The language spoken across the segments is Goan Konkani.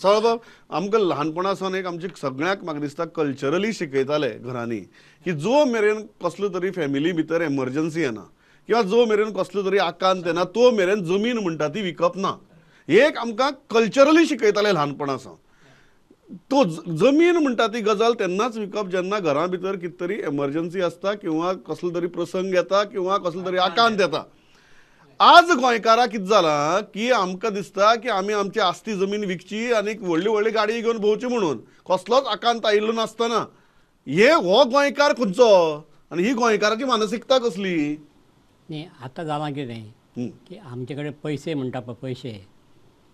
सावळबाब, आमकां ल्हानपणा सावन एक आमची सगळ्यांक म्हाका दिसता कल्चरली शिकयताले घरांनी की जो मेरेन कसलो तरी फॅमिली भितर एमर्जन्सी येना किंवा जो मेरेन कसलो तरी आकांत येना तो मेरेन जमीन म्हणटा ती विकप ना. एक आमकां कल्चरली शिकयताले ल्हानपणा सावन. तो जमीन म्हणटा ती गजाल तेन्नाच विकप जेन्ना घरा भितर कितें तरी एमर्जन्सी आसता किंवा कसलो तरी प्रसंग येता किंवा कसलो तरी आकांत येता. आज गोंयकाराक कितें जालां की आमकां दिसता की आमी आमची आस्ती जमीन विकची आनी व्हडली व्हडली गाडी घेवन भोंवची म्हणून, कसलोच आकांत आयिल्लो नासतना. हे हो गोंयकार खंयचो आनी ही गोंयकाराची मानसिकता कसली? न्ही, आतां जालां कितें की आमचे कडेन पयशे म्हणटा पळय, पयशे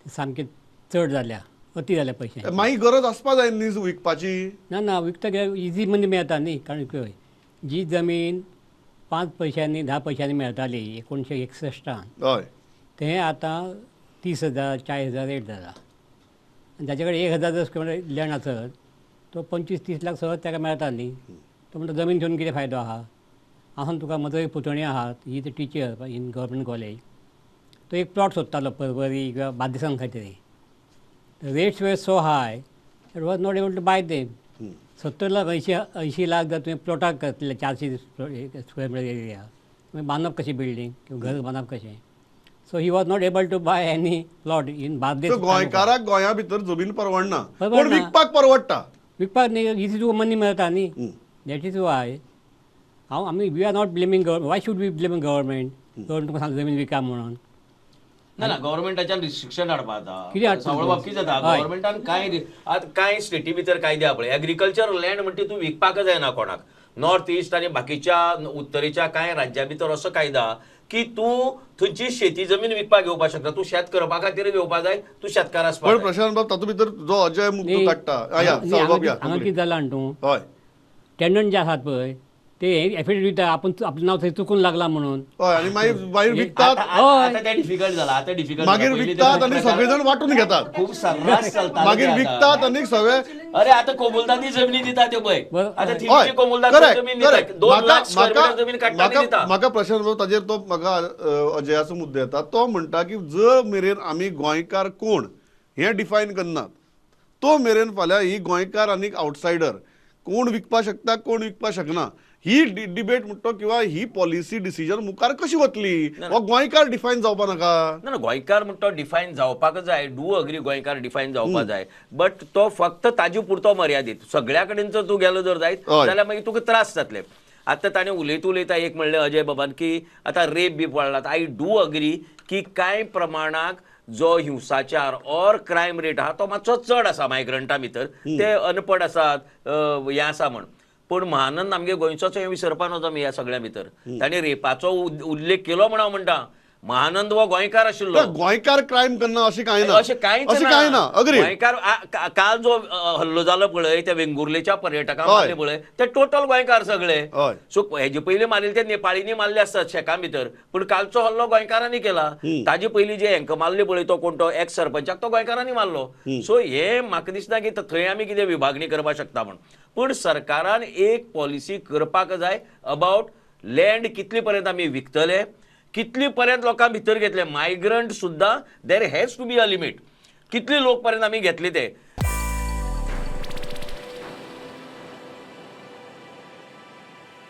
ते सामके चड जाल्या, अती जाल्या पयशे. मागीर गरज आसपा जाय न्ही विकपाची? ना ना, विकता कित्याक इजी मनी मेळटा न्ही. कारण पळय, जी जमीन 5 पयशांनी 10 पयशांनी मेळटाली 1961 हय, तें आतां 30,000 40,000 रेट जाला. आनी जाचे कडेन 1,000 जर स्क्वेअर लँड आसत तो 25-30 लाख सहज ताका मेळटा न्ही. तो म्हणटा जमीन घेवन कितें फायदो आहा? हांव तुका म्हजो एक पुतणी आहा, he is a teacher in government college, तो एक प्लॉट सोदतालो परवरी किंवा बार्देसान खंय तरी. Rates were so high it was not able to buy them. 70 lakh 80 lakh जर तुवें प्लॉटाक घातले 400 स्क्वेअर मिटर एरिया, तुवें बांदप कशी बिल्डींग किंवा घर बांदप कशें? So he was not able to buy any plot in Bardez. गोंयकाराक गोंया भितर जमीन परवडना, पूण विकपाक परवडटा. विकपाक न्ही, इजी तुका मनी मेळटा न्ही. That is why हांव आमी we are not blaming government. Why should we blame government? Government तुका सांग जमीन विका म्हणून. ना ना, गव्हर्मेंटाच्यान रिस्ट्रिक्शन हाडपा आतां सावळबाब कितें जाता, गव्हर्मेंटान कांय आतां कांय स्टेटी भितर कायदे पळय, एग्रीकल्चर लँड म्हणटा तूं विकपाक जायना कोणाक. नॉर्थ इस्ट आनी बाकीच्या उत्तरेच्या कांय राज्यां भितर असो कायदा की तूं थंयची शेती जमीन विकपाक घेवपाक शकता, तूं शेत करपा खातीर घेवपा जाय, तूं शेतकार आसपाक जाय. प्रशांत बाब, तातूंत भितर जो अजय मुद्दो काडटा, हांगा कितें जालां जाणा तूं, हय, टेनंट जे आसात पळय ते एफिडेवीट दिता आपूण आपलें नांव थंय चुकून लागलां म्हणून. हय, आनी मागीर मागीर विकतात. आतां तें डिफिकल्ट जालां, आतां डिफिकल्ट. मागीर विकतात आनी सगळे जाण वांटून घेतात, खूब सर्रास चलता. मागीर विकतात आनी सगळे, अरे आतां कोमुलदादी जमनी दिता त्यो पळय, आतां थिंगची कोमुलदादी जमीन दिता, 2 लाख स्क्वेअर मिटर जमीन काडटा दिता. म्हाका प्रशांत बाब ताजेर तो म्हाका अजयाचो मुद्दो येता, तो म्हणटा की जर मेरेन आमी गोंयकार कोण हें डिफायन करनात तो मेरेन फाल्यां ही गोंयकार आनी आवटसायडर कोण विकपाक शकता कोण विकपाक शकना ही डिबेट म्हणटो किंवा ही पॉलिसी डिसिजन मुखार कशी वतली? हो गोंयकार डिफायन जावपा नाका? ना, गोंयकार म्हणटो डिफायन जावपाक जाय, do agree गोंयकार डिफायन जावपा जाय, बट तो फक्त ताजे पुरतो मर्यादीत. सगळ्या कडेन जर तूं गेलो जर जायत जाल्यार मागीर तुका त्रास जातले. आतां ताणें उलयता उलयता एक म्हणलें अजय बाबान की आतां रेप बी वाडलात. I do agree की कांय प्रमाणाक जो हिंसाचार ऑर क्रायम रेट आहा तो मातसो चड आसा मायग्रंटा भितर, ते अनपड आसात हें आसा म्हण. पूण महानंद आमगे गोंयचोच हें विसरपा नजो आमी ह्या सगळ्या भितर. ताणें रेपाचो उल्लेख केलो म्हण हांव म्हणटा, महानंद हो गोंयकार आशिल्लो. गोंयकार क्रायम करना अशें कांय ना, अशें कांयच ना. गोंयकार काल जो हल्लो जालो पळय त्या वेंगुर्लेच्या पर्यटकांक मारले पळय, ते टोटल गोंयकार सगळे. सो हेजे पयलीं मारिल्ले ते नेपाळींनी मारले आसतात शेकां भितर, पूण कालचो हल्लो गोंयकारांनी केला. ताजे पयलीं जे हेंकां मारले पळय तो कोण तो एक्स सरपंचाक तो गोंयकारांनी मारलो. सो हे म्हाका दिसना की थंय आमी कितें विभागणी करपाक शकता म्हण. पूण सरकारान एक पॉलिसी करपाक जाय अबावट लँड कितले पर्यंत आमी विकतले, कितली पर्यंत लोकां भितर घेतले. मायग्रंट सुद्दां there has to be a limit, कितले लोक पर्यंत आमी घेतले ते.